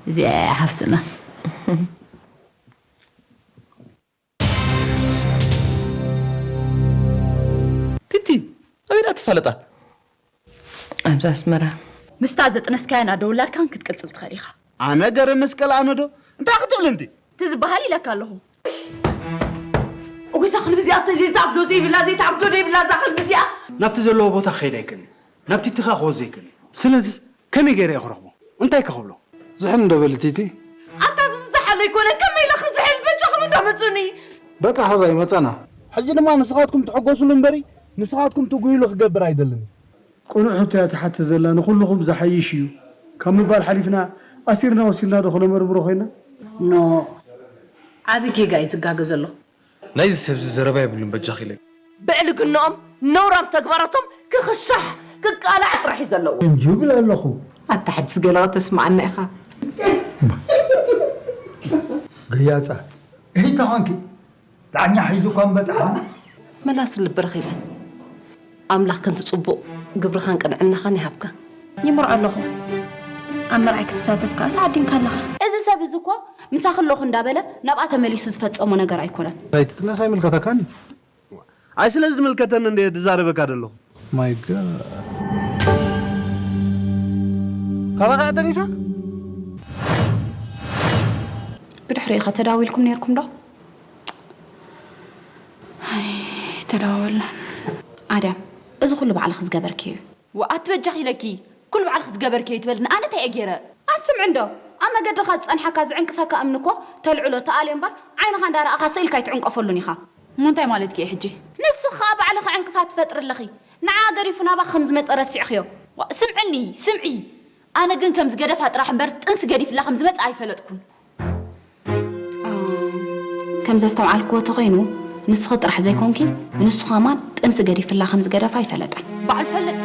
እዚኣ እያ ሓፍትና። ቲቲ፣ ኣበይ ደኣ ትፋለጣ? ኣብዚ ኣስመራ። ምስታ ዘጥነስካያ እናደወላልካን ክትቅጽል ትኽእል ኢኻ። ኣነ ገረ መስቀል ኣነ ዶ? እንታይ ክትብል እንቲ? እቲ ዝበሃል ኢለካ ኣለኹ። እጉይ፣ እዛ ክልቢ እዚኣ ተዘይዛብዶ ዘይብላ፣ ዘይትዓብዶ ዘይብላ እዛ ክልቢ እዚኣ። ናብቲ ዘለዎ ቦታ ክኸይድ ኣይክእልን። ናብቲ ትኻ ክወዝ ዘይክእልን። ስለዚ ከመይ ገይረ እየ ክረኽቦ? እንታይ ከ ክብሎ? ዝሕል እንዶ በሊ ቲቲ። ኣታ ዝዝሓል ኣይኮነን፣ ከመይ ኢለ ክዝሕል? በጃኹም እንዳመጹኒ። በቃ ሕራይ መጻና። ሕጂ ድማ ንስኻትኩም ትሕጎሱሉ እምበሪ ንስኻትኩም ትጉይሉ ክገብር ኣይደልን። ቅኑዕ ሕቶ እያ ትሓትት ዘላ፣ ንኹልኹም ዝሓይሽ እዩ ካብ ምባል ሓሊፍና ኣሲርና ወሲድና ዶ ክነመርምሮ ኮይና? ኖ፣ ዓቢ ጌጋ እዩ ዝጋገ ዘሎ። ናይዚ ሰብዚ ዘረባ የብሉን በጃኺ ኢለኪ። ብዕልግንኦም ነውራም ተግባራቶም ክኽሻሕ ክቃላዕ ጥራሕ እዩ ዘለዎ። እንጂ ይብል ኣለኹ። ኣታ ሕጅስ ገለ ከተስምዓና ኢኻ። ገያጻ እሂ ተኾንኪ ዳኛ ሒዙ እኳ ምበጽሓና። መላስ ልቢ ረኺበ። ኣምላኽ ከምቲ ጽቡቕ ግብርኻን ቅንዕናኻን ይሃብካ። ይምርዖ ኣለኹ። ኣብ መርዓይ ክትሳተፍ ከኣ ተዓዲምካ ኣለኻ። እዚ ሰብ እዚ እኮ ምሳኺ ኣለኹ እንዳበለ ናብኣ ተመሊሱ ዝፈጸሞ ነገር ኣይኮነን። ኣይትጥነስ፣ ኣይምልከተካን እዩ። ኣይ ስለዚ ዝምልከተኒ እንደ ዝዛረበካ ዘለኹ። My God። ካባኻ እያ ተኒሳ? ብድሕሪኡ ኸ ተዳዊልኩም ነይርኩም ዶ? ኣይ፣ ተደዋወልና። ኣድያም፣ እዚ ኩሉ ባዕልኺ ዝገበርክዮ እዩ። ወኣት በጃኺ ኢለኪ፣ ኩሉ ባዕልኺ ዝገበርክዮ እዩ ትበልኒ፣ ኣነ እንታይ እየ ገይረ? ኣትስምዒ እንዶ፣ ኣብ መገድኻ ዝጸንሓካ ዝዕንቅፈካ እምኒ እኮ ተልዕሎ፣ ተኣልዮ እምበር፣ ዓይንኻ እንዳረኣኻ ስኢልካ ኣይትዕንቀፈሉን ኢኻ። እሞ እንታይ ማለትኪ እዩ ሕጂ? ንስኺ ኸኣ ባዕልኺ ዕንቅፋት ትፈጥሪ ኣለኺ። ንዓ ገዲፉ ናባኺ ከም ዝመጸ ረሲዕኽዮ። ዋእ፣ ስምዕኒ፣ ስምዒ። ኣነ ግን ከምዚ ገደፋ ጥራሕ እምበር ጥንሲ ገዲፍላ ከም ዝመጽእ ኣይፈለጥኩን። ኣ፣ ከም ዘስተውዓልክዎ ተኾይኑ፣ ንስኺ ጥራሕ ዘይኮንኪ፣ ንሱ ኸማን ጥንሲ ገዲፍላ ከም ዝገደፋ ኣይፈለጠን። ባዕሉ ፈልጥ።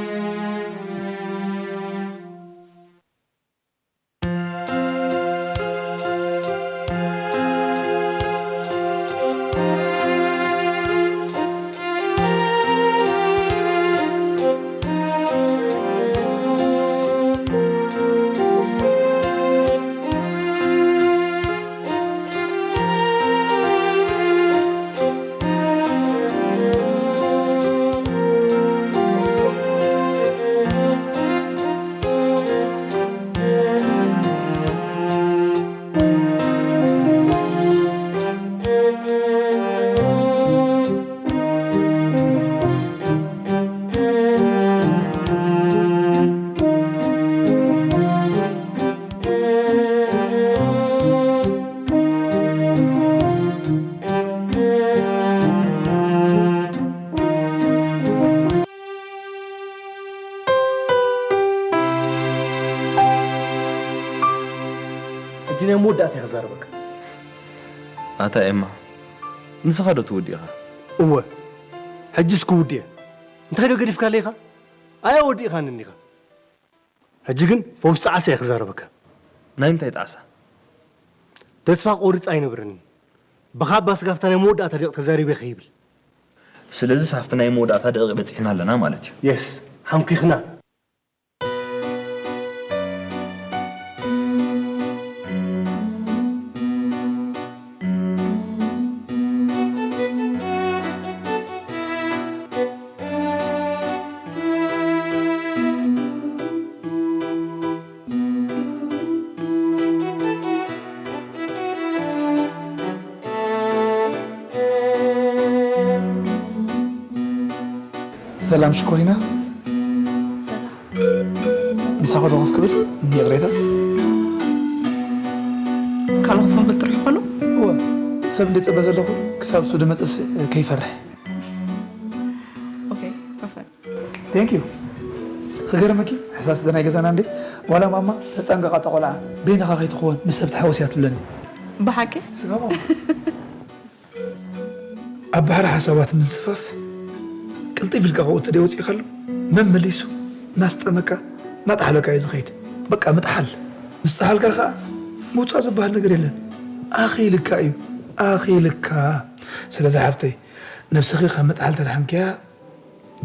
ሕጂ ናይ መወዳእታ እየ ክዛረበካ። ኣታ ኤማ፣ ንስኻ ዶ ትውዲ ኢኻ? እወ፣ ሕጂስ ክውዲ እየ። እንታይ ዶ ገዲፍካለይ ኢኻ? ኣያ ወዲእኻኒ እኒኻ። ሕጂ ግን ፈውስ ጣዕሳ እየ ክዛረበካ። ናይ ምንታይ ጣዕሳ? ተስፋ ቆርጽ ኣይነብርን እዩ። ብኻባ ስጋፍታ ናይ መወዳእታ ደቂቕ ተዛሪበ ከይብል። ስለዚስ ኣብቲ ናይ መወዳእታ ደቂቕ በጺሕና ኣለና ማለት እዩ። የስ፣ ሓንኪኽና። ሰላም ሽኮሪና። ሰላም። ምሳኹ ዶ ኮፍ ክብል? ይቕሬታ። ካልኦት መበል ጥርሑ ከሎ? እወ፣ ሰብ እንደ ጸበ ዘለኹ ክሳብ እሱ ድመጽእስ ከይፈርሕ። ኦኬ፣ ፐርፌክት። Thank you። ክገርመኪ፣ ሕሳስ ናይ ገዛና እንዴ፣ ዋላ ማማ ተጠንቀቓ፣ እታ ቆልዓ በይንኻ ከይትኸውን ምስ ሰብ ተሓወስ እያ ትብለኒ። ብሓቂ? ስጋ ማማ። ኣብ ባሕሪ ሓሳባት ምንስፋፍ ቅልጥፍ ኢልካ ካብኡ እንተ ደይወጺእካሉ መመሊሱ እናስጠመካ እናጠሓለካ እዩ ዝኸይድ። በቃ ምጥሓል። ምስ ጠሓልካ ከኣ ምውጻእ ዝበሃል ነገር የለን። ኣኺልካ እዩ። ኣኺልካ። ስለዚ ሓፍተይ ነብስኺ ካብ ምጥሓል ተዳሕንክያ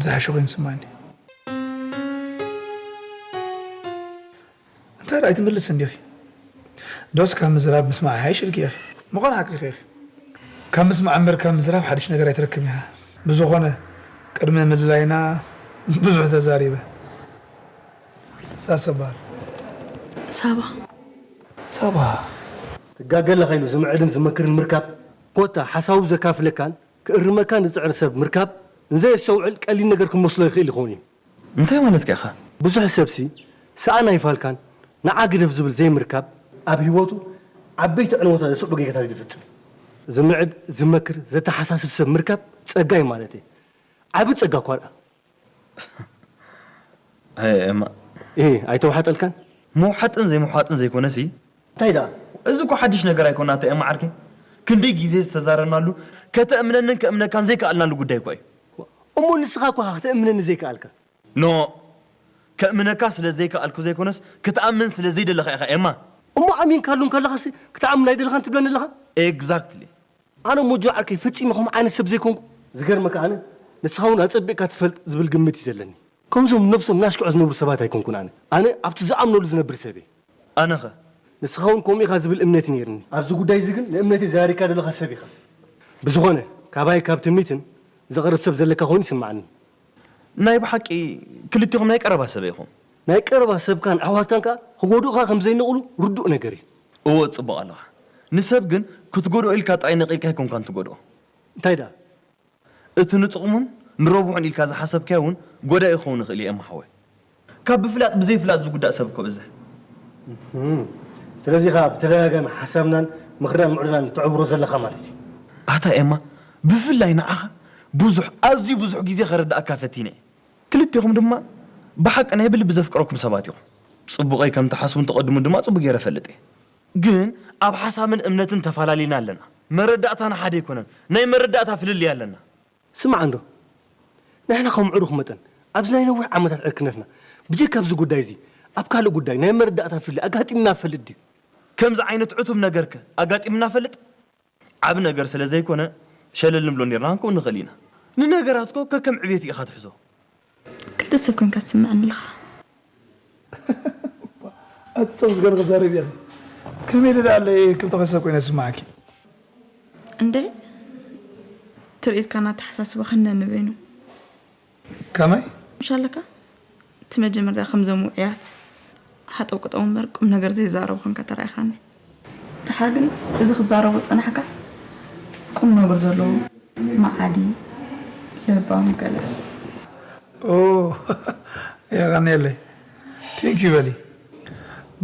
ዝሓሸ ኮይኑ ይስምዓኒ። እንታይ ደኣ ኣይትምልስን ዲኺ? ዶስ ካብ ምዝራብ ምስማዕ ይሓይሽ ኢልኪ ኢኺ። ምዃኑ ሓቂ ኢኺ። ካብ ምስማዕ እምበር ካብ ምዝራብ ሓድሽ ነገር ኣይትረክብን ኢኻ። ብዝኾነ፣ ቅድሚ ምልላይና ብዙሕ ተዛሪበ። ሳሰባል። ሳባ። ሳባ። ትጋገ ኣለኻ ኢሉ ዝምዕድን ዝመክርን ምርካብ፣ ኮታ ሓሳቡ ዘካፍለካን ክእርመካን ዝጽዕር ሰብ ምርካብ፣ ንዘየስተውዕል ቀሊል ነገር ክመስሎ ይኽእል ይኸውን እዩ። እንታይ ማለትካ ኢኻ? ብዙሕ ሰብሲ፣ ሰኣን ኣይፋልካን፣ ንዓ ግደፍ ዝብል ዘይምርካብ፣ ኣብ ህይወቱ ዓበይቲ ዕንወታት ዘስዕቡ ጌጋታት እዩ ዝፍጽም። ዝምዕድ፣ ዝመክር፣ ዘተሓሳስብ ሰብ ምርካብ ጸጋ እዩ ማለት እየ። ዓቢ ጸጋ እኳ ደኣ። ሃየ ኤማ። እሂ፣ ኣይተዋሓጠልካን? ምውሓጥን ዘይምውሓጥን ዘይኮነሲ። እንታይ ደኣ? እዚ እኮ ሓድሽ ነገር ኣይኮን ኣታ ኤማ ዓርከይ። ክንደይ ግዜ ዝተዛረብናሉ፣ ከተእምነንን ከእምነካን ዘይከኣልናሉ ጉዳይ እኮ እዩ። እሞ ንስኻ እኮ ኢኻ ከተእምነኒ ዘይከኣልካ። ኖ፣ ከእምነካ ስለ ዘይከኣልኩ ዘይኮነስ፣ ክትኣምን ስለ ዘይደለኻ ኢኻ ኤማ። እሞ ኣሚንካሉ እንከለኻሲ ክትኣምን ኣይደለኻን ትብለኒ ኣለኻ? ኤግዛክትሊ። ኣነ ሞጆ ዓርከይ ፈጺመ ከምኡ ዓይነት ሰብ ዘይኮንኩ። ዝገርመካ ኣነ ንስኻ እውን ኣጸቢቕካ ትፈልጥ ዝብል ግምት እዩ ዘለኒ። ከምዞም ነብሶም እናሽክዑ ዝነብሩ ሰባት ኣይኮንኩን ኣነ። ኣነ ኣብቲ ዝኣምነሉ ዝነብር ሰብ እየ። ኣነኸ? ንስኻ እውን ከምኡ ኢኻ ዝብል እምነት እዩ ነይርኒ። ኣብዚ ጉዳይ እዚ ግን ንእምነተይ ዘራሪካ ዘለኻ ሰብ ኢኻ። ብዝኾነ ካባይ ካብ ትምኒትን ዘቕርብ ሰብ ዘለካ ኮይኑ ይስምዓኒ። ናይ ብሓቂ ክልቲኹም ናይ ቀረባ ሰበይ ኢኹም። ናይ ቀረባ ሰብካን ኣሕዋትካን ከኣ ክጎድኡኻ ከም ዘይነቕሉ ርዱእ ነገር እዩ። እወ ጽቡቕ ኣለኻ። ንሰብ ግን ክትጎድኦ ኢልካ ጥራይ ነቒልካ ኣይኮንካን ትጎድኦ። እንታይ ደኣ? እቲ ንጥቕሙን ንረብሑን ኢልካ ዝሓሰብካዮ እውን ጎዳኢ ክኸውን ይኽእል እዩ ኤማ ሓወይ። ካብ ብፍላጥ ብዘይፍላጥ ዝጉዳእ ሰብ እኮ በዝሕ። ስለዚ ኢኻ ብተደጋጋሚ ሓሳብናን ምኽርናን ምዕዱናን ተዕብሮ ዘለኻ ማለት እዩ። ኣታ ኤማ፣ ብፍላይ ንዓኻ ብዙሕ፣ ኣዝዩ ብዙሕ ግዜ ከረድኣካ ፈቲነ እየ። ክልቴኹም ድማ ብሓቂ ናይ ብልቢ ዘፍቅረኩም ሰባት ኢኹም። ጽቡቐይ ከም ትሓስቡን ትቐድሙን ድማ ጽቡቕ ገይረ እፈልጥ እየ። ግን ኣብ ሓሳብን እምነትን ተፋላሊና ኣለና። መረዳእታና ሓደ ኣይኮነን። ናይ መረዳእታ ፍልልይ ኣለና። ስማዕ እንዶ፣ ንሕና ከም ዕሩኽ መጠን ኣብዚ ናይ ነዊሕ ዓመታት ዕርክነትና ብጀካ ኣብዚ ጉዳይ እዚ ኣብ ካልእ ጉዳይ ናይ መረዳእታ ፍልልይ ኣጋጢምና ይፈልጥ ድዩ? ከምዚ ዓይነት ዕቱብ ነገርከ ኣጋጢምና ፈልጥ? ዓቢ ነገር ስለ ዘይኮነ ሸለል ንብሎ ኔርና ክንከውን ንኽእል ኢና። ንነገራትኮ ከከም ዕብየቱ ኢኻ ትሕዞ። ክልተ ሰብ ኮንካ ትስምዐኒ ኣለኻ። ኣቲ ሰብ ዝገለ ክዛረብ እየ። ከመይ ኢለ ደኣ ኣለይ ክልተ ሰብ ኮይነ ዝስምዓኪ? እንዴ ትርኢትካን ኣተሓሳስባኻን ነንበይኑ። ከመይ? ምሽ ኣለካ? እቲ መጀመርታ ከምዞም ውዑያት ሃጠው ቅጠው እምበር ቁም ነገር ዘይዛረቡ ኮንካ ተራኢኻኒ። ደሓር ግን እዚ ክትዛረቦ ዝጸናሕካስ ቁም ነገር ዘለዎ መዓዲ ለባም ገለ። ኦ የቐንየለይ። Thank you በሊ።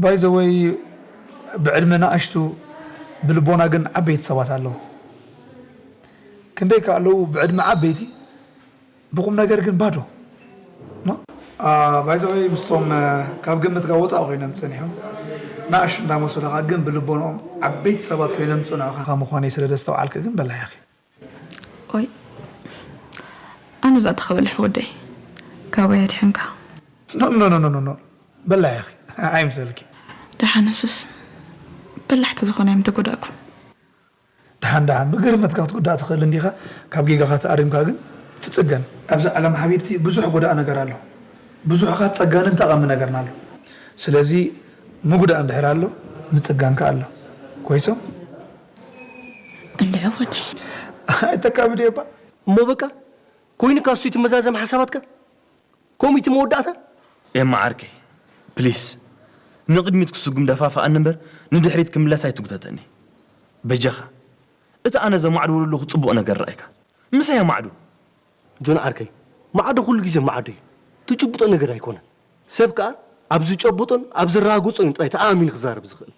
By the way ብዕድመ ንኣሽቱ ብልቦና ግን ዓበይቲ ሰባት ኣለዉ። ክንደይ ከ ኣለዉ ብዕድመ ዓበይቲ ብቁም ነገር ግን ባዶ። No? By the way ምስቶም ካብ ግምት ጋር ወፃእ ኮይኖም ፀኒሖም ንኣሽቱ እንዳመሰሉኻ ግን ብልቦንኦም ዓበይቲ ሰባት ኮይኖም ዝፀንሑኻ ምዃነይ ስለ ዘስተውዓልኪ ግን በላሕ ኢኺ። ኦይ ኣነ እዛ ተኸበልሕ ወደይ ካባይ ኣድሕንካ። No no no no no no በላሕ ኢኺ ኣይምሰልኪ። ደሓን ንስስ በላሕ ተዝኾነ ኣይምተጎዳእኩን። ደሓን ደሓን ብግርመትካ ክትጉዳእ ትኽእል እንዲኻ፣ ካብ ጌጋኻ ተኣሪምካ ግን ትጽገን። ኣብዚ ዓለም ሓቢብቲ ብዙሕ ጎዳእ ነገር ኣሎ። ብዙሕ ኸኣ ጸጋንን ጠቓሚ ነገርን ኣሎ። ስለዚ ምጉዳእ እንድሕር ኣሎ ምጽጋን ከኣ ኣሎ። ኮይሶም? እንድዒ ወደይ። ኣይተካብድዮ እባ። እሞ በቃ ኮይኑካ እሱ ይትመዛዘም ሓሳባትካ? ከምኡ እቲ መወዳእታ? ኤማ ዓርከይ ፕሊስ ንቕድሚት ክስጉም ደፋፍኣኒ እምበር ንድሕሪት ክምለስ ኣይትጉተተኒ በጃኻ። እቲ ኣነ ዘማዕድወሉ ኣለኹ ጽቡቕ ነገር ረኣይካ ምሳይ ኣማዕዱ። ጆን ዓርከይ ማዕዶ ኩሉ ግዜ ማዕዶ እዩ። ትጭብጦ ነገር ኣይኮነን። ሰብ ከኣ ኣብ ዝጨብጦን ኣብ ዝረጋገጾን እዩ ጥራይ ተኣማሚኑ ክዛረብ ዝኽእል።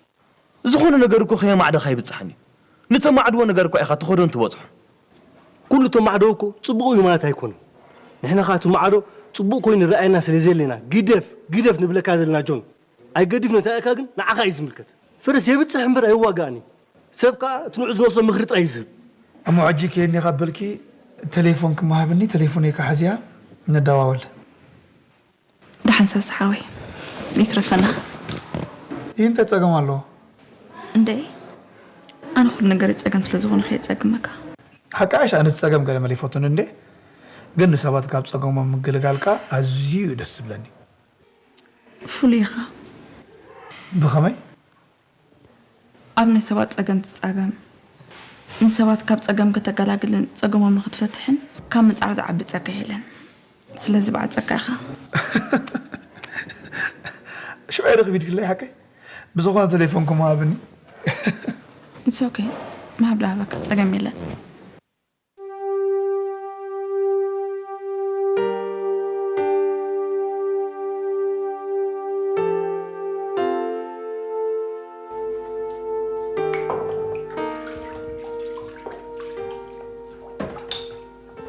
ዝኾነ ነገር እኮ ከየማዕደኻ ኣይብጽሕን እዩ። ንተማዕድዎ ነገር እኳ ኢኻ ትኸዶን ትበጽሖን። ኩሉ ተማዕዶ እኮ ጽቡቕ እዩ ማለት ኣይኮነን። ንሕና ኸኣ እቲ ማዕዶ ጽቡቕ ኮይኑ ይረኣየና ስለ ዘየለና ግደፍ ግደፍ ንብለካ ዘለና ጆን። ኣይገድፍን እንተኢልካ ግን ንዓኻ እዩ ዝምልከት። ፈረስ የብጽሕ እምበር ኣይዋጋእን እዩ። ሰብ ከኣ እቲ ንዑ ዝመስሎ ምኽሪ ጥራይ እዩ ዝህብ። እሞ ሕጂ ከየኒ ካብ በልኪ ተሌፎንኪ እሞ ሃብኒ፣ ተሌፎነይ ከኣ ሕዝያ ንደዋወል። ደሓን ሳሲ ሓወይ ይትረፈና። ይህ እንታይ ጸገም ኣለዎ? እንዴ ኣነ ኩሉ ነገር ጸገም ስለ ዝኾነ ከየጸግመካ። ሓቂ ዓይሽ ኣነስ ጸገም ገለ መለ ይፈቱን እንዴ ግን ንሰባት ካብ ጸገሞም ምግልጋልካ ኣዝዩ እዩ ደስ ዝብለኒ። ፍሉይ ኢኻ። ብኸመይ? ኣብ ናይ ሰባት ጸገም ትጻገም። ንሰባት ካብ ጸገም ከተገላግልን ጸገሞም ንኽትፈትሕን ካብ ምጽዓር ዝዓቢ ጸጋ የለን። ስለዚ በዓል ጸጋ ኢኻ። ሽዑ ዶ ክቢድክለይ ሓቀይ? ብዝኾነ ቴሌፎንኩም ሃብኒ። It's okay። ምሃብ ዶ ሃበካ ጸገም የለን።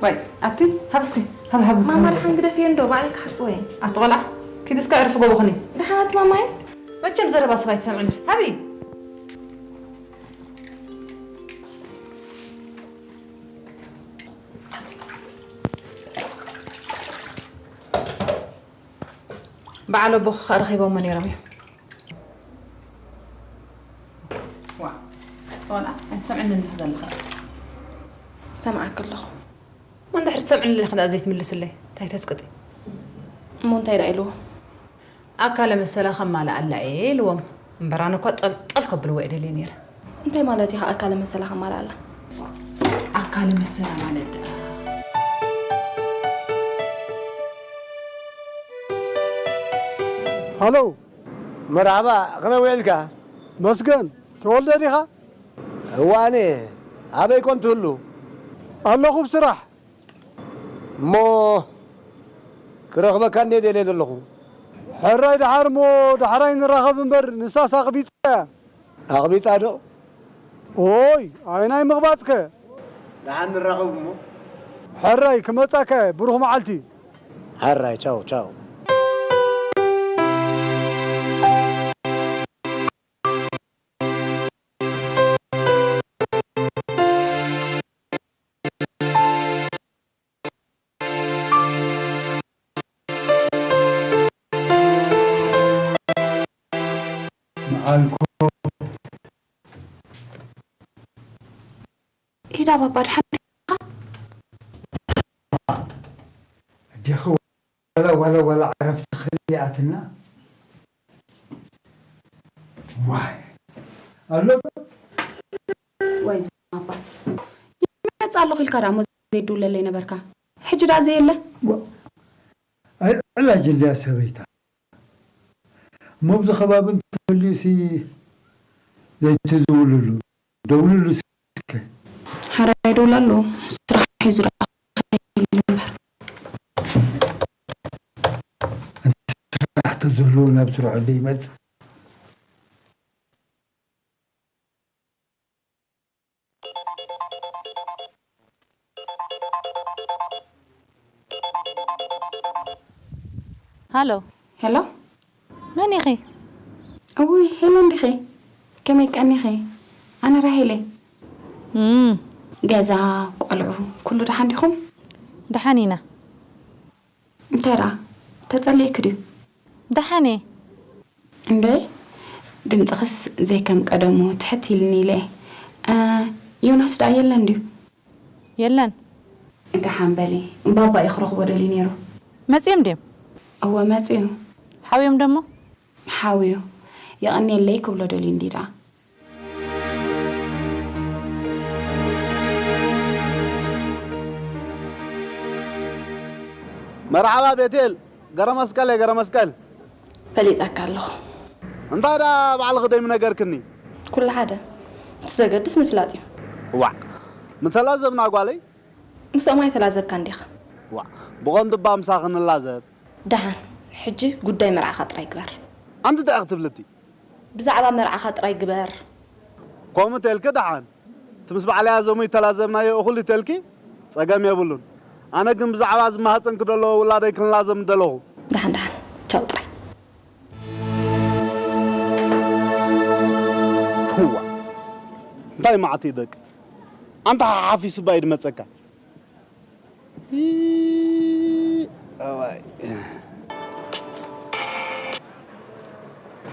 ወይ ኣቲ ሃብ እስኪ ሃብ ሃብ። ማማ ደሓን ግደፍዮ እንዶ ባዕለይ ክሓጽቦ እየ። ኣቲ ቆልዓ ኪዲ እስከ ዕርፊ ጎቦኽኒ። ደሓን ኣቲ ማማይ። መቸም ዘረባ ሰብ ኣይትሰምዕን። ሃቢ። በዓል ኣቦኺ ከኣ ረኺቦሞ ነይሮም እዮም። ዋ፣ ቆልዓ ኣይትሰምዕንን ዲኺ ዘለኻ? ሰምዓኪ ኣለኹ። እሞ እንድሕር ትሰምዕኒ ኣለኺ ደኣ ዘይትምልስለይ እንታይ ተስቅጢ? እሞ እንታይ ደኣ ኢልዎ? ኣካለ መሰላ ከማልኣላ እየ ኢልዎም። እምበር ኣነ እኳ ጠልጠል ከብልዎ እየ ደልየ ነይረ። እንታይ ማለት እዩ ኣካለ መሰላ ከማልኣላ? ኣካለ መሰላ ማለት ደኣ። ሃሎ፣ መርሓባ፣ ከመይ ውዒልካ? መስገን፣ ተወልደ ዲኻ? እዋኔ፣ ኣበይ ኮን ትህሉ? ኣለኹ ብስራሕ። እሞ ክረኽበካ እንዴ ደልየ ዘለኹ። ሕራይ ደሓር እሞ ዳሕራይ ንራኸብ እምበር ንሳስ ኣቕቢጻ እያ። ኣቕቢጻ ዶ? ኦይ ኣይናይ ምቕባጽከ። ደሓን ንራኸብ እሞ። ሕራይ ክመጻካ እየ ብሩኽ መዓልቲ። ሕራይ ቻው ቻው። መዓልኮ ኢዳ ባባ ድሓን ዲኻ? ኣዴኺ ዋላ ዋላ ዋላ ዓረፍቲ ክልል ይኣትና ዋይ ኣሎ ወይ ዝባባስ ይመጽእ ኣለኹ ኢልካ ደኣ እሞ ዘይድውለለይ ነበርካ ሕጂ ደኣ ዘየለ ኣይዕላጅ እንድያ ሰበይታ እሞ ኣብዚ ከባቢ እንተልዩሲ ዘይትዝውልሉ ደውልሉ እስከ ሓራይ ደውላ ኣሎ ስራሕ ሒዙ ደኣ ከይብል እምበር ስራሕ ተዝህልዎ ናብ ስርሑ ዘይመፅእ ሃሎ ሄሎ መን ኢኺ? እውይ ሄለን ዲኺ? ከመይ ቀኒኺ? ኣነ ራሄል እየ። እም፣ ገዛ፣ ቆልዑ ኩሉ ደሓን ዲኹም? ደሓን ኢና። እንታይ ደኣ ተጸሊእኪ ድዩ? ደሓን እየ። እንዴ ድምፅኽስ ዘይከም ቀደሙ ትሕት ኢልኒ ኢለ እየ። እ፣ ዮናስ ደኣ የለን ድዩ? የለን። ደሓን በሊ እምባባ እዩ ክረኽቦ ደልዩ ነይሩ። መጺኦም ድዮም? እወ መጺኡ። ሓውዮም ደሞ? ሓውዩ። የቐንየለይ ክብሎ ደልዩ እንዲ ደኣ። መርሓባ ቤቴል፣ ገረመስቀል እየ ገረመስቀል። ፈሊጠካ ኣለኹ። እንታይ ደኣ ባዕልኺ ደይምነገርክኒ? ኩሉ ሓደ። እቲ ዘገድስ ምፍላጥ እዩ። ዋዕ ምተላዘብና ጓለይ። ምስኦም ኣይተላዘብካን ዲኻ? ዋዕ ብቐንዱ እባ ምሳኺ ንላዘብ። ደሓን፣ ሕጂ ጉዳይ መርዓኻ ጥራይ ግበር። ኣንቲ እንታይ ኢኺ ትብሊ እቲ? ብዛዕባ መርዓኻ ጥራይ ግበር። ከምኡ ተልኪ ደሓን። እቲ ምስ በዓል ያዘሙ ይተላዘብናዮ እኹል ይተልኪ ጸገም የብሉን። ኣነ ግን ብዛዕባ እዚ ማህጸንኪ ደሎ ውላደይ ክንላዘም ምደለኹ። ደሓን ደሓን ቻው ጥራይ። እዋ እንታይ መዓት እዩ ደቂ ኣንታ ሓፊሱ ባይ ድመጸካ።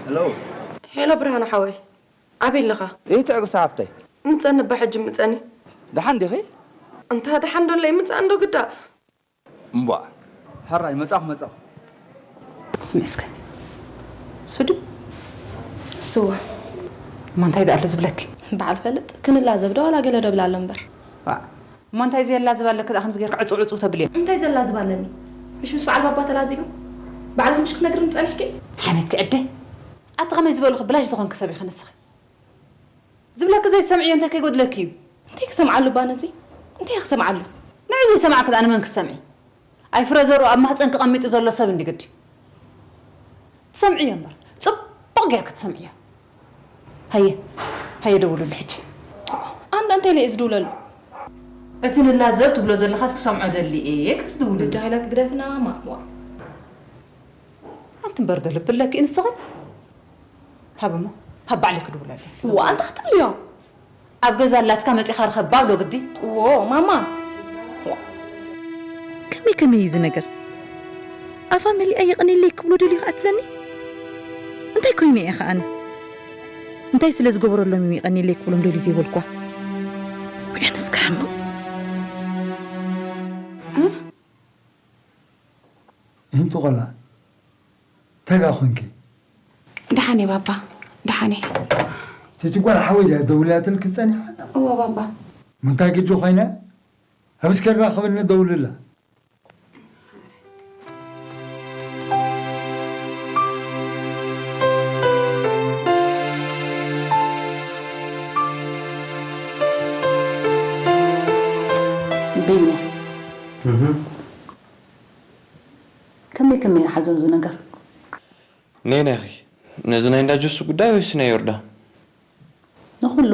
ሄሎ ሄሎ ብርሃነ ሓወይ ኣበይ ኣለኻ? ይህ ትዕግስቲ ሓፍተይ። ምጸኒ እባ ሕጂ ምጸኒ። ደሓን ዲኺ? እንታ ደሓን ዶ ኣለይ ምጻእ እንዶ ግዳ። እምቧእ ሕራይ መጻኹ መጻኹ። ስምዕስከ ስዱ ስዋ እሞ እንታይ ደኣ ኣሎ ዝብለኪ? በዓል ፈልጥ ክንላዘብ ዶ ዋላ ገለ ዶ ብላ ኣሎ እምበር። ዋእ፣ እሞ እንታይ ዘየላዝብ ኣለኪ ደኣ ከምዚ ጌርኪ ዕጽው ዕጽው ተብልዮ? እንታይ ዘላዝብ ኣለኒ? ምሽ ምስ በዓል ባባ ተላዚቡ? ባዕልኺ ምሽ ክትነግርኒ ጸኒሕኪ? ሓሜትኪ ዕደ። ኣቲ ከመይ ዝበልኺ ብላሽ ዝኾንኪ ሰብ ኢኺ ንስኺ። ዝብለኪ ዘይትሰምዕዮ እንታይ ከይጎድለኪ እዩ? እንታይ ክሰምዓሉ እባ ነዚ? እንታይ ክሰምዓሉ? ንዑ ዘይሰማዕኪ ደኣ ንመን ክትሰምዒ? ኣይ ፍረ ዘርኡ ኣብ ማህፀንኪ ቀሚጡ ዘሎ ሰብ እንዲ ግዲ ትሰምዕዮ እምበር ፅቡቕ ጌርኪ ትሰምዕዮ። ሃየ ሃየ ደውልሉ ሕጂ። ኣንዳ እንታይ ኢለ እየ ዝድውለሉ? እቲ ንላዘብ ትብሎ ዘለኻስ ክሰምዖ ደሊ እየ ኢልኪ ትድውልሉ። በጃኺ ኢለኪ ግደፍና ማማ። ኣንቲ እምበር ዶ ልቢ ኣለኪ ንስኺ? ሃብሞ ሃብ ባዕለይ ክድውለሉ። እዋ ኣንታ ክትብልዮ። ኣብ ገዛ ኣላትካ መጺኻ ርኸባ ብሎ ግዲ። እዎ ማማ። ከመይ ከመይ እዩ እዚ ነገር? ኣፋ መሊኣ የቐንየለይ ክብሎ ደልዩ ኸዓ ትብለኒ? እንታይ ኮይነ እየ ኸዓ ኣነ? እንታይ ስለ ዝገበረሎም እዩ የቐንየለይ ክብሎም ደልዩ ዘይበልክዋ? ውዕንስ ክሓምቕ። እንቲ ቆልዓ እንታይ ደኣ ኾንኪ? ደሓን እየ ባባ ደሓን እየ። እቲ ጓል ሓወይ ድያ ደዊላትልኪ ጸኒሓ? እወ ባባ። እሞ እንታይ ግዲ ኮይነ? ኣብ እስከ ራኸበኒ ደውልላ። ቢኒ ከመይ ከመይ ንሓዞ እዚ ነገር? ነየናይ ኢኺ? ነዚ ናይ እንዳ ጀሱ ጉዳይ ወይስ ናይ ዮርዳ? ንኹሉ።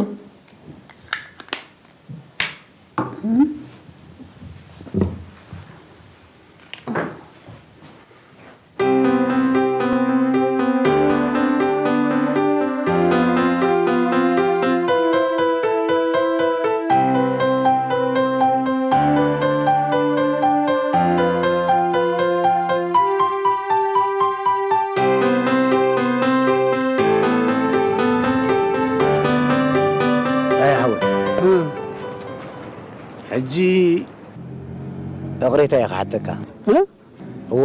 ጸሓይ ሓወይ፣ ሕጂ እቕሬታ እየ ክሓተካ። እ? እወ፣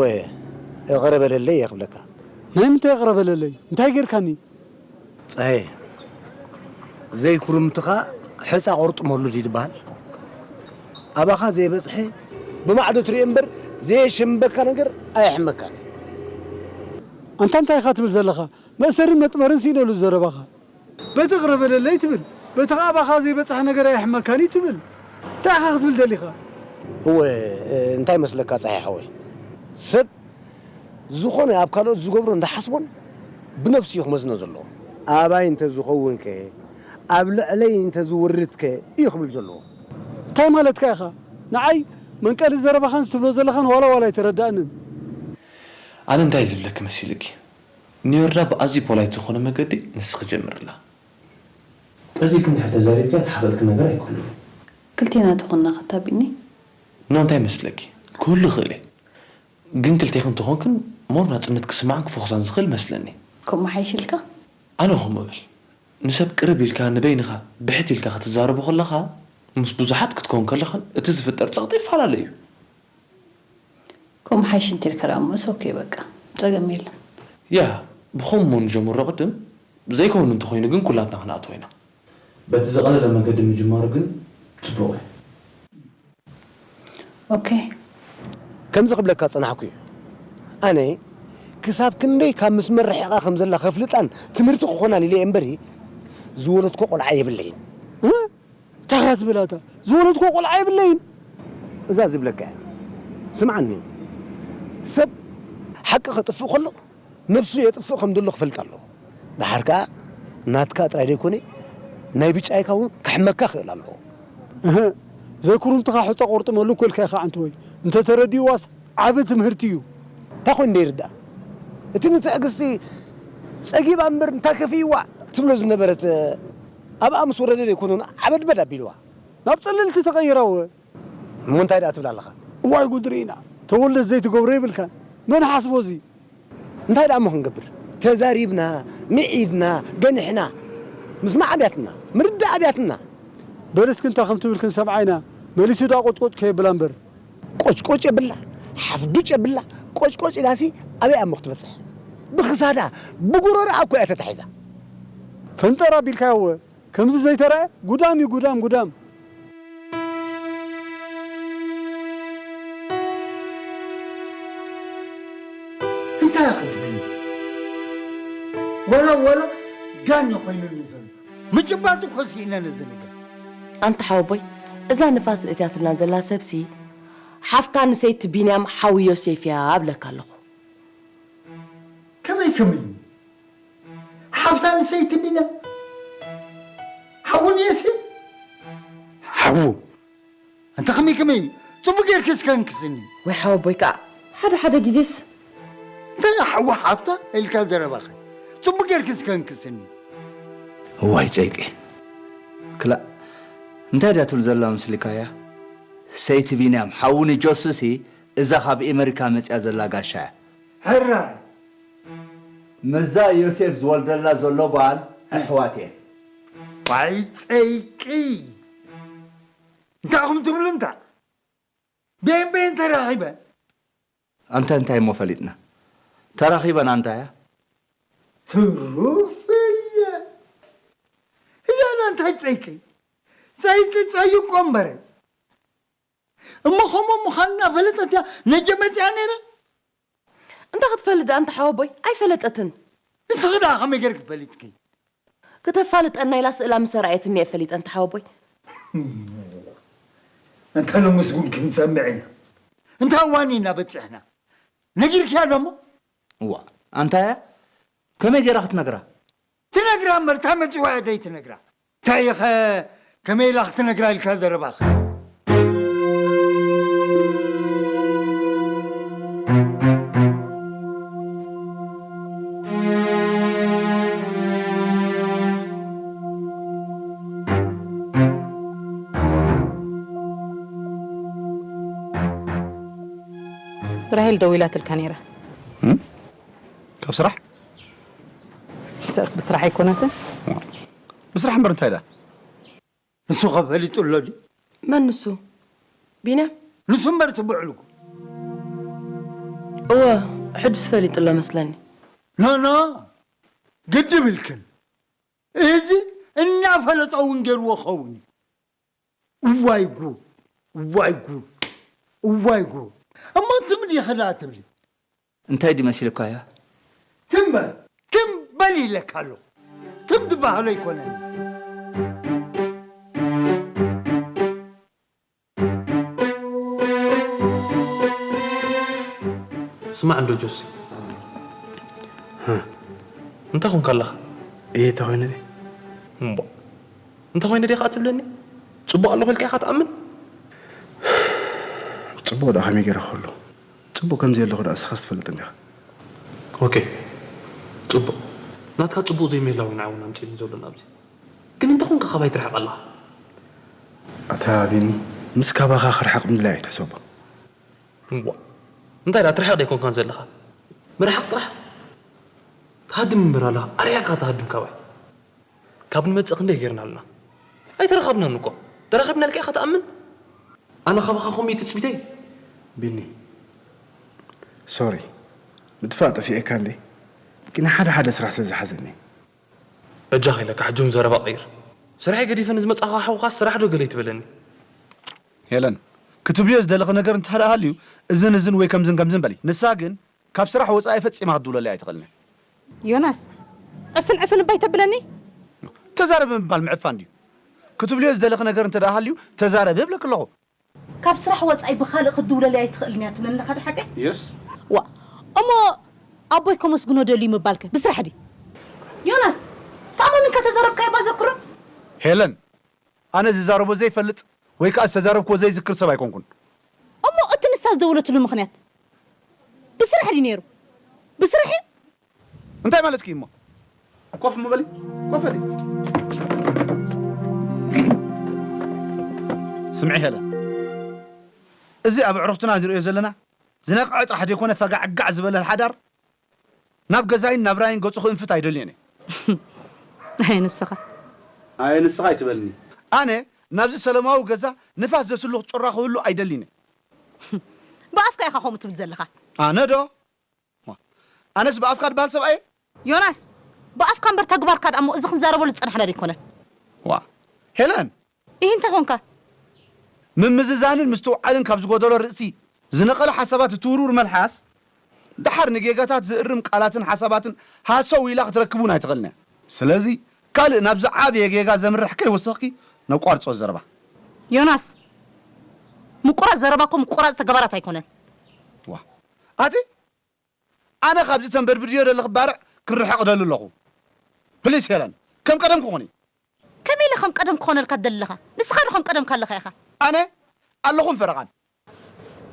እቕረ በለለይ እየ ክብለካ። ናይ ምንታይ እቕረ በለለይ? እንታይ ጌርካኒ? ጸሀየ፣ ዘይኩርምትኻ ሕጻ ቆርጥመሉ ድዩ ዝበሃል? ኣባኻ ዘይበጽሐ ብማዕዶ ትሪኦ እምበር ዘየሸምበካ ነገር ኣየሕመካን። ኣንታ እንታይ ኢኻ ትብል ዘለኻ? መእሰርን መጥመርን ስኢነሉ ዘረባኻ። በቲ እቕረ በለለይ ትብል፣ በቲ ኸኣ ኣባኻ ዘይበጽሐ ነገር ኣየሕመካን እዩ ትብል። እንታይ ኢኻ ክትብል ደሊኻ? እወ፣ እንታይ መስለካ ጸሓይ ሓወይ? ሰብ ዝኾነ ኣብ ካልኦት ዝገብሮ እንዳሓስቦን ብነብሱ እዩ ክመዝኖ ዘለዎ። ኣባይ እንተዝኸውንከ፣ ኣብ ልዕለይ እንተዝወርድከ እዩ ክብል ዘለዎ። እንታይ ማለትካ ኢኻ? ንዓይ መንቀሊ ዘረባኻንስ ትብሎ ዘለኻን ዋላ ዋላ ኣይተረድኣንን። ኣነ እንታይ ዝብለኪ መሲልኪ? ንዮርዳ ብኣዝዩ ፖላይት ዝኾነ መገዲ ንስኺ ጀምርላ። ቀዚልኪ እንድሕር ተዛሪብክያ ትሓበጥኪ ነገር ኣይክህሉን። ክልቴና ትኹንና ከታ ቢኒ። ኖ እንታይ መስለኪ? ክህሉ ይኽእል እየ። ግን ክልቴኽን ተኾንክን ሞር ናጽነት ክስማዕን ክፎኽሳን ዝኽእል መስለኒ። ከምኡ ሓይሽ ኢልካ? ኣነ ከምኡ እብል። ንሰብ ቅርብ ኢልካ ንበይንኻ ብሕት ኢልካ ክትዛረቦ ከለኻ ምስ ብዙሓት ክትከውን ከለኻን እቲ ዝፍጠር ጸቕጢ ይፈላለ እዩ። ከምኡ ሓይሽ እንተ ኢልካ ደኣ እሞ it's okay በቃ ጸገም የለን። ያ ብኸምኡ እሞ ንጀምሮ ቅድም ዘይከውን እንተኾይኑ ግን ኩላትና ክንኣትዎ ኢና። በቲ ዝቐለለ መገዲ ምጅማሩ ግን ጽቡቕ እዩ። Okay። ከምዚ ክብለካ ዝጸናሕኩ እዩ። ኣነ ክሳብ ክንደይ ካብ መስመር ርሒቓ ከም ዘላ ከፍልጣን ትምህርቲ ክኾናን ኢለ እየ እምበሪ ዝወለድኮ ቆልዓ የብለይን። እ? እንታይ ኢኻ ትብል ኣታ? ዝወለድኮ ቆልዓ የብለይን። እዛ ዝብለካ እያ። ስምዓኒ። ሰብ ሓቂ ከጥፍእ ከሎ ነብሱ የጥፍእ ከም ዘሎ ክፈልጥ ኣለዎ። ደሓር ከኣ ናትካ ጥራይ ደይኮነ ናይ ብጫይካ እውን ከሕመካ ክእል ኣለዎ። እህ፣ ዘይኩርምትኻ ሑጻ ቆርጥመሉ እኮ ኢልካ ኢኻ ዓንትወይ። እንተ ተረዲእዋስ ዓቢ ትምህርቲ እዩ። እንታይ ኮይኑ ደይርዳእ? እቲ ንትዕግስቲ ጸጊባ እምበር እንታይ ከፊእዋ ትብሎ ዝነበረት ኣብኣ ምስ ወረደ ደይኮነ ዓበድበድ ኣቢልዋ። ናብ ጸለልቲ ተቐይራ እወ። እሞ እንታይ ደኣ ትብል ኣለኻ? እዋይ ጉድ ርኢና። ተወልደስ ዘይትገብሮ የብልካን። መን ሓስቦ እዚ? እንታይ ደኣ እሞ ክንገብር? ተዛሪብና፣ ምዒድና፣ ገኒሕና። ምስማዕ ኣብያትና፣ ምርዳእ ኣብያትና። በል እስኪ እንታይ ከም ትብል ክንሰምዓ ኢና። መሊሱ ደኣ ቆጭቆጭ ከየብላ እምበር። ቆጭቆጭ የብላ፣ ሓፍዱጭ የብላ። ቆጭቆጭ ኢላሲ ኣበይ እያ እሞ ክትበጽሕ? ብኽሳዳ፣ ብጉሮሮኣ እኮ እያ ተታሒዛ። ፈንጠር ኣቢልካዮ እወ። ከምዚ ዘይተረኣየ ጉዳም እዩ፣ ጉዳም፣ ጉዳም። እንታይ ክትብል? ወላ፣ ወላ ጋኒ ኮይኑኒ ዘሎ። ምጭባጥ እኮ ስኢነ ነዚ ነገር። ኣንታ ሓወቦይ፣ እዛ ንፋስ እትያትልና ዘላ ሰብሲ፣ ሓፍታ ንሰይቲ ቢንያም ሓዊ ዮሴፍ እያ እብለካ ኣለኹ። ከመይ ከመይ? ሓፍታ ንሰይቲ ቢንያም? ሓዉ ንየሴፍ? ሓዉ? ኣንታ ከመይ ከመይ? ጽቡቕ ጌርኪ እስከ እንክስኒ። ወይ ሓወቦይ ከኣ፣ ሓደ ሓደ ግዜስ። እንታይ ሓዉ ሓፍታ ኢልካ ዘረባኸ? ጽቡቕ ጌርኪ እስከ እንክስኒ። እዋይ ጸይቂ። ክላእ፣ እንታይ ድያ ትብል ዘላ መስሊካያ? ሰይቲ ቢንያም፣ ሓዉ ንጆስሲ እዛ ካብ ኤመሪካ መጽያ ዘላ ጋሻ እያ። ሕራይ። ምስዛ ዮሴፍ ዝወልደላ ዘሎ ጓል ኣሕዋት እየን። ዋይ ጸይቂ። እንታይ ኢኹም ትብሉ እንታ? ቤን ቤን ተራኺበ። ኣንታ እንታይ እሞ ፈሊጥና? ተራኺበን ኣንታ እያ? ትሩፍ እየ። እዚኣ እንታይ ጸይቂ? ጸይቂ ጸይቆ እምበረ። እሞ ከምኡ ምዃኑ እናፈለጠት እያ ነጀ መጺኣ ነይረ። እንታይ ክትፈልጥ ደኣ እንተ ሓወቦይ ኣይፈለጠትን። ንስኺ ደኣ ከመይ ገይርኪ ፈሊጥኪ? ክተፋልጠና ኢላ ስእላ ምስ ኣርኣየትኒ እየ ፈሊጠ እንተ ሓወቦይ። እንተ ሎምስ ጉድ ክንሰምዕ ኢና። እንታይ እዋን ኢና በጺሕና? ነጊርክያ ዶ እሞ? እዋ ኣንታ እያ ከመይ ገይራ ክትነግራ? ትነግራ እምበር፣ እንታይ መጺዋ እያ ደይትነግራ? እንታይ ኢኸ ከመይ ኢላ ክትነግራ ኢልካ ዘረባኸ? ራሄል ደዊላትልካ ነይራ። ካብ ስራሕ? ንሳስ ብስራሕ ኣይኮነትን። ብስራሕ እምበር እንታይ ዳ? ንሱ ኸ ፈሊጡ ኣሎ ድዩ? መን ንሱ? ቢንያም? ንሱ እምበር እቲ ብዕሉጉ። እወ፣ ሕጅስ ፈሊጡ ኣሎ መስለኒ። ኖ ኖ፣ ግዲ ብልክን። እዚ እናፈለጦ እውን ገይርዎ ኸውን እዩ። እዋይ ጉድ፣ እዋይ ጉድ፣ እዋይ ጉድ። እሞ ትም ዲኺ ደኣ ትብሊ? እንታይ ድዩ መሲልካያ? ትም በል፣ ትም በል ኢለካ ኣለኹ። ትም ዝበሃሎ ኣይኮነን። ስማዕ እንዶ ጆሲ፣ እንታይ ኾንካ ኣለኻ? እየ እንታይ ኾይነ ድየ? እምቧ፣ እንታይ ኾይነ ድየ ኸዓ ትብለኒ? ጽቡቕ ኣለኹ ኢልካ ኢኻ ትኣምን? ጽቡቕ ደኣ ከመይ ገይረ ክህሉ? ጽቡቕ ከም ዘየለኹ ደኣ ንስኻስ ትፈልጥኒ ኢኻ። ኦኬ፣ ጽቡቕ። ናትካ ጽቡቕ ዘይምህላው እዩ ንዓይ እውን ኣምጺእኒ ዘሎ ናብዚ። ግን እንታይ ኾንካ ካባይ ትርሕቕ ኣለኻ? ኣታ ቢኒ፣ ምስ ካባኻ ክርሕቕ ምድላይ ኣይትሕሰቦ። እዋ፣ እንታይ ደኣ ትርሕቕ ደይኮንካን ዘለኻ? ምርሓቕ ጥራሕ። ትሃድም እምበር ኣለኻ፣ ኣርሒቕካ ትሃድም ካባይ። ካብ ንመጽእ ክንደይ ጌርና ኣለና? ኣይተራኸብናን እኮ። ተራኺብና ኢልካ ኢኻ ትኣምን? ኣነ ካባኻ ከምኡ እዩ ትጽቢተይ? ቢኒ፣ ሶሪ። ምጥፋእ ጠፊኤካ እንዴ? ግን ሓደ ሓደ ስራሕ ስለ ዝሓዘኒ። በጃኻ ኢለካ ሕጂ እውን ዘረባ ቀይር። ስራሐይ ገዲፈ ንዝመጻኻ ሓውኻስ ስራሕ ዶ ገለ ኣይትበለኒ። ሄለን፣ ክትብልዮ ዝደለኺ ነገር እንተ ደኣ ሃልዩ እዝን እዝን ወይ ከምዝን ከምዝን በሊ። ንሳ ግን ካብ ስራሕ ወጻኢ ፈጺማ ክትድውለለይ ኣይትኽእልን እያ። ዮናስ፣ ዕፍን ዕፍን እባ ኣይተብለኒ። ተዛረቢ ምባል ምዕፋን ድዩ? ክትብልዮ ዝደለኺ ነገር እንተ ደኣ ሃልዩ ተዛረቢ እብለኪ ኣለኹ። ካብ ስራሕ ወጻኢ ብኻልእ ክትድውለለይ ኣይትኽእልን እያ ትብለኒ ኣለኻ ዶ ሓቀይ? የስ። ዋእ፣ እሞ ኣቦይ ከመስግኖ ደልዩ ምባልከ ብስራሕ ድዩ? ዮናስ፣ ተኣማሚንካ ተዛረብካዮ እባ ዘክሮ። ሄለን፣ ኣነ ዝዛረቦ ዘይፈልጥ ወይ ከኣ ዝተዛረብክዎ ዘይዝክር ሰብ ኣይኮንኩን። እሞ እቲ ንሳ ዝደወለትሉ ምኽንያት ብስራሕ ድዩ ነይሩ? ብስራሕ እዩ። እንታይ ማለትኪ እሞ? ኮፍ ምበሊ፣ ኮፍ በሊ። ስምዒ ሄለን፣ እዚ ኣብ ኣዕሩኽትና ንርእዮ ዘለና ዝነቕዐ ጥራሕ ዘይኮነ ፈጋዕጋዕ ዝበለ ሓዳር ናብ ገዛይን ናብራይን ገጹ ክእንፍት ኣይደልዮን እየ። ኣየ ንስኻ። ኣየ ንስኻ ኣይትበልኒ። ኣነ ናብዚ ሰለማዊ ገዛ ንፋስ ዘስልኽ ጩራ ክህሉ ኣይደልይን እየ። ብኣፍካ ኢኻ ከምኡ ትብል ዘለኻ። ኣነ ዶ? ኣነስ ብኣፍካ ድበሃል ሰብኣየ? ዮናስ፣ ብኣፍካ እምበር ተግባርካ ደኣ እሞ እዚ ክንዛረበሉ ዝጸናሕና ደይኮነን። ዋ ሄለን፣ ይህ እንታይ ኾንካ? ምምዝዛንን ምስትውዓልን ካብ ዝጎደሎ ርእሲ ዝነቐለ ሓሳባት እትውርውር መልሓስ፣ ደሓር ንጌጋታት ዝእርም ቃላትን ሓሳባትን ሃሰው ኢላ ክትረክብ እውን ኣይትኽእልን እያ። ስለዚ ካልእ ናብ ዝዓበየ ጌጋ ዘምርሕ ከይወሰኽኪ ነቋርጾ ዘረባ። ዮናስ፣ ምቁራጽ ዘረባ እኮ ምቁራጽ ተግባራት ኣይኮነን። ዋ ኣቲ ኣነ ካብዚ ተንበድብድዮ ዘለኺ ባርዕ ክርሕቕ ደሊ ኣለኹ። ፕሊስ ሄለን፣ ከም ቀደም ክኾኒ። ከመይ ኢለ ከም ቀደም ክኾነልካ ትደሊ ኣለኻ? ንስኻ ዶ ከም ቀደምካ ኣለኻ ኢኻ? ኣነ ኣለኹን ፈረቓን።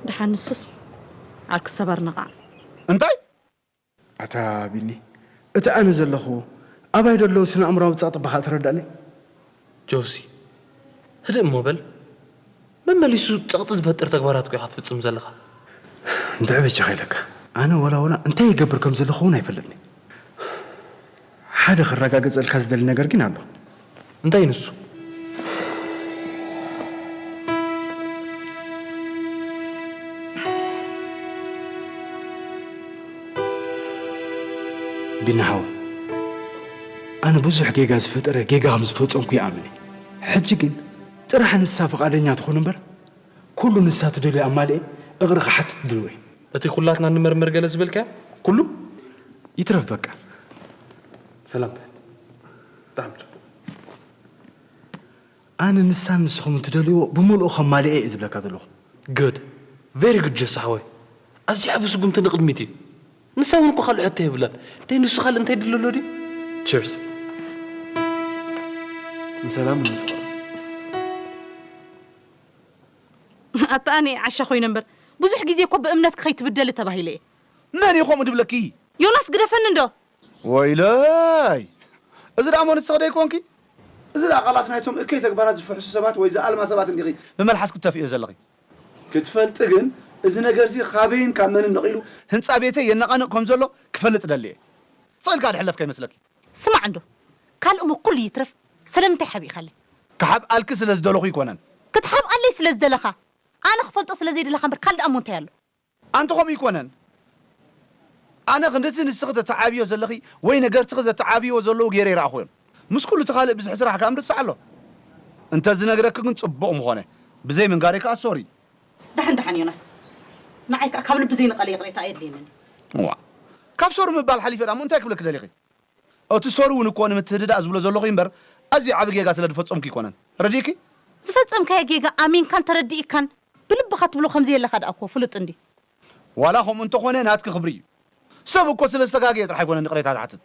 ደሓን ንሱስ ዓርኪ ሰባር ነቓዕ። እንታይ? ኣታ ቢኒ፣ እቲ ኣነ ዘለኹ ኣባይ ደሎ ስነ ኣእምራዊ ጸቕጢ ባኻ ትረዳለይ? ጆሲ፣ ህድእ እሞ በል። መመሊሱ ጸቕጢ ዝፈጥር ተግባራት እኮ ኢኻ ትፍጽም ዘለኻ። እንድዒ በጃኻ ኢለካ። ኣነ ወላ ወላ እንታይ ይገብር ከም ዘለኹ እውን ኣይፈልጥን። ሓደ ክረጋገጸልካ ዝደሊ ነገር ግን ኣሎ። እንታይ ንሱ? ቢኒ ሓወይ፣ ኣነ ብዙሕ ጌጋ ዝፈጠረ ጌጋ ከም ዝፈጸምኩ ይኣምን እየ። ሕጂ ግን ጥራሕ ንሳ ፍቓደኛ ትኹን እምበር፣ ኩሉ ንሳ ትደልዮ ኣማሊኤ እቕሪ ክሓትት ድልው እየ። እቲ ኩላትና ንመርምር ገለ ዝበልካዮ ኩሉ ይትረፍ በቃ። ሰላም። ብጣዕሚ ጽቡቕ። ኣነ ንሳን ንስኹም እትደልይዎ ብምልኡ ከማልኤ እየ ዝብለካ ዘለኹ። Good. Very good ጆሲ ሓወይ። ኣዝዩ ዓቢ ስጉምቲ ንቕድሚት እዩ። ንሳ እውን እኮ ካልእ ሕቶ የብላን። ደይ ንሱ ካልእ እንታይ ድሎ ኣሎ ድዩ? Cheers። ንሰላም ንፍቕሪ። ኣታ ኣነ ዓሻ ኮይነ እምበር ብዙሕ ግዜ እኮ ብእምነትኪ ከይትብደሊ ተባሂለ እየ። መን እዩ ከምኡ ድብለኪ? ዮናስ ግደፈኒ እንዶ። ወይለይ! እዚ ደኣ እሞ ንስኺ ደይኮንኪ? እዚ ደኣ ቃላት ናይቶም እከይ ተግባራት ዝፍሕሱ ሰባት ወይ ዝኣልማ ሰባት እንዲኺ ብመልሓስ ክትተፍእዮ ዘለኺ። ክትፈልጢ ግን እዚ ነገርዚ ካበይን ካብ መንን ነቒሉ ህንጻ ቤተይ የነቓንቕ ከም ዘሎ ክፈልጥ ደልየ። ስቕ ኢልካ ድሕለፍ ከይመስለኪ። ስማዕ እንዶ፣ ካልእ እሞ ኩሉ ይትረፍ፣ ስለምንታይ ሓቢእካለይ? ክሓብኣልኪ ስለ ዝደለኹ ኣይኮነን። ክትሓብኣለይ ስለ ዝደለኻ፣ ኣነ ክፈልጦ ስለ ዘይደለኻ እምበር ካልእ ደኣ እሞ እንታይ ኣሎ? ኣንቲ ከምኡ ኣይኮነን። ኣነ ክንድቲ ንስኺ ተተዓብዮ ዘለኺ ወይ ነገርትኺ ዘተዓብይዎ ዘለዉ ገይረ ይረኣኹ እዮም። ምስ ኩሉ እቲ ካልእ ብዝሒ ስራሕ ከኣ ምርስዕ ኣሎ። እንተ ዝነግረኪ ግን ጽቡቕ ምኾነ። ብዘይ ምንጋረይ ከኣ ሶሪ። ደሓን ደሓን ዮናስ። ንዓይ ከኣ ካብ ልቢ ዘይነቐለ ይቕሬታ ኣየድልየንን። እዋ። ካብ ሶሪ ምባል ሓሊፈ ደኣ እሞ እንታይ ክብለኪ ደሊኺ? እቲ ሶሪ እውን እኮ ንምትህድዳእ ዝብሎ ዘለኹ እምበር ኣዝዩ ዓቢ ጌጋ ስለ ዝፈጸምኩ ኣይኮነን። ረዲእኪ? ዝፈጸምካዮ ጌጋ ኣሚንካን ተረዲእካን ብልብኻ ትብሎ ከም ዘየለካ ደኣ እኮ ፍሉጥ እንድዩ። ዋላ ከምኡ እንተኾነ ናትኪ ክብሪ እዩ። ሰብ እኮ ስለ ዝተጋገየ ጥራሕ ኣይኮነን ይቕሬታ ዝሓትት።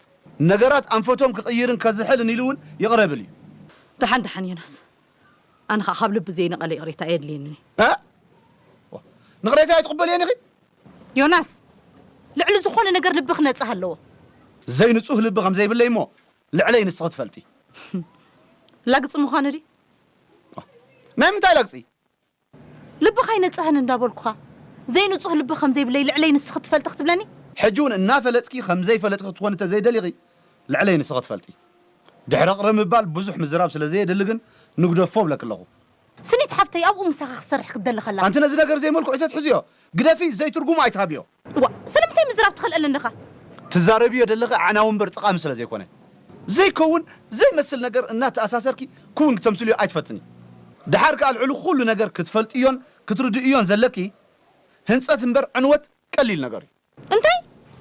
ነገራት ኣንፈቶም ክቕይርን ከዝሕልን ኢሉ እውን ይቕረ ብል እዩ። ደሓን ደሓን ዮናስ። ኣነ ኸኣ ካብ ልቢ ዘይነቐለ ይቕሬታ ኣየድልየንን እዩ። እ? ንቕሬታ ኣይትቕበልየን ኢኺ? ዮናስ፣ ልዕሊ ዝኾነ ነገር ልቢ ክነጽህ ኣለዎ። ዘይንጹህ ልቢ ከም ዘይብለይ እሞ ልዕለይ ንስኺ ትፈልጢ። ላግጺ ምዃኑ ድዩ? ናይ ምንታይ ላግጺ? ልብኻ ኣይነጽህን እንዳበልኩኻ፣ ዘይንጹህ ልቢ ከም ዘይብለይ ልዕለይ ንስኺ ትፈልጢ ክትብለኒ? ሕጂ እውን እናፈለጥኪ ከም ዘይፈለጥኪ ክትኾኒ እንተዘይደሊኺ፣ ልዕለይ ንስኺ ትፈልጢ። ድሕሪ ይቕረ ምባል ብዙሕ ምዝራብ ስለ ዘየድሊ ግን ንግደፎ እብለኪ ኣለኹ። ስኒት ሓብተይ ኣብኡ ምሳኻ ክሰርሕ ክትደሊ ከላ። ኣንቲ ነዚ ነገር ዘይመልክዑ ኣይተትሕዝዮ። ግደፊ፣ ዘይትርጉሙ ኣይትሃብዮ። ዋ፣ ስለምንታይ ምዝራብ ትኽእል ኣለኻ? ትዛረብዮ ደለኺ ኣዕናዊ እምበር ጠቓሚ ስለ ዘይኮነ። ዘይከውን ዘይመስል ነገር እናተኣሳሰርኪ ክውን ክተምስልዮ ኣይትፈትኒ። ደሓር ከኣ ልዕሊ ኩሉ ነገር ክትፈልጥዮን ክትርድእዮን ዘለኪ ህንጸት እምበር ዕንወት ቀሊል ነገር እዩ። እንታይ?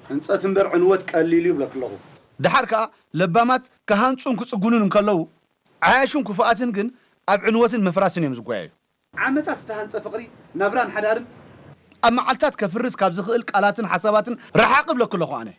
ህንጸት እምበር ዕንወት ቀሊል እዩ ብለኪ ኣለኹ። ደሓር ከኣ ለባማት ክሃንጹን ክጽጉኑን እንከለዉ፣ ዓያሹን ክፉኣትን ግን ኣብ ዕንወትን ምፍራስን እዮም ዝጓየዩ። ዓመታት ዝተሃንጸ ፍቕሪ፣ ናብራን ሓዳርን ኣብ መዓልታት ከፍርስ ካብ ዝኽእል ቃላትን ሓሳባትን ረሓቕ እብለኪ ኣለኹ ኣነ።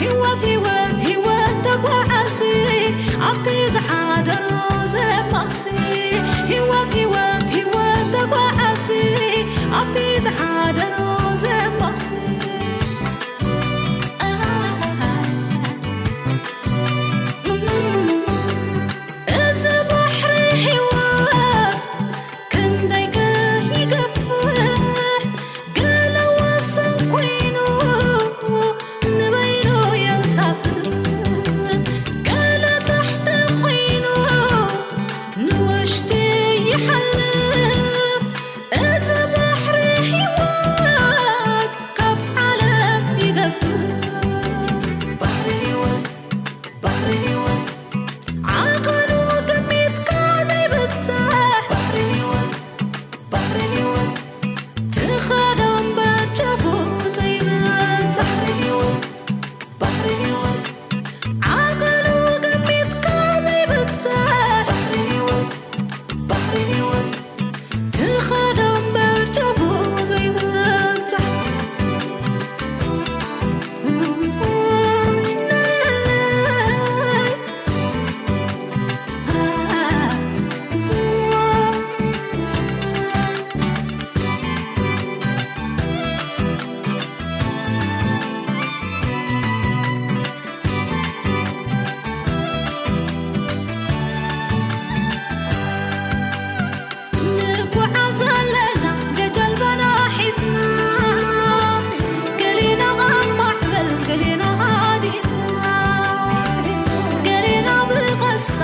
ህይወት ህይወት ህይወት ተጓዓዚ ኣብቲ ዝሓደሮ ዘማሲ። ህይወት ህይወት ህይወት ተጓዓዚ ኣብቲ ዝሓደሮ ዘማሲ። እዚ ባሕሪ ህይወት ክንደይ ከ ይገፍሕ፣ ገለ ወሰን ኮይኑ ንበይኑ የንሳፍፍ፣ ገለ ታሕቲ ኮይኑ ንውሽጢ ይሓልፍ። እዚ ባሕሪ ህይወት ካብ ዓለም ይገፍሕ። ባሕሪ ህይወት፣ ባሕሪ ህይወት፣ ዓቐኑ ገሚትካ ዘይብጻሕ። ባሕሪ ህይወት፣ ባሕሪ ህይወት፣ ትኸዶ እምበር ጫፉ ዘይብጻሕ። ባሕሪ ህይወት፣ ባሕሪ ህይወት፣ ዓቐኑ ገሚትካ ዘይብጻሕ። ባሕሪ ህይወት፣ ባሕሪ ህይወት፣ ትኸዶ እምበር ጫፉ ዘይብጻሕ። ንጓዓዝ ኣለና ጀልባና ሒዝና፣ ገሊና ኣብ ማዕበል፣ ገሊና ሃዲና፣ ገሊና ብቐስታ፣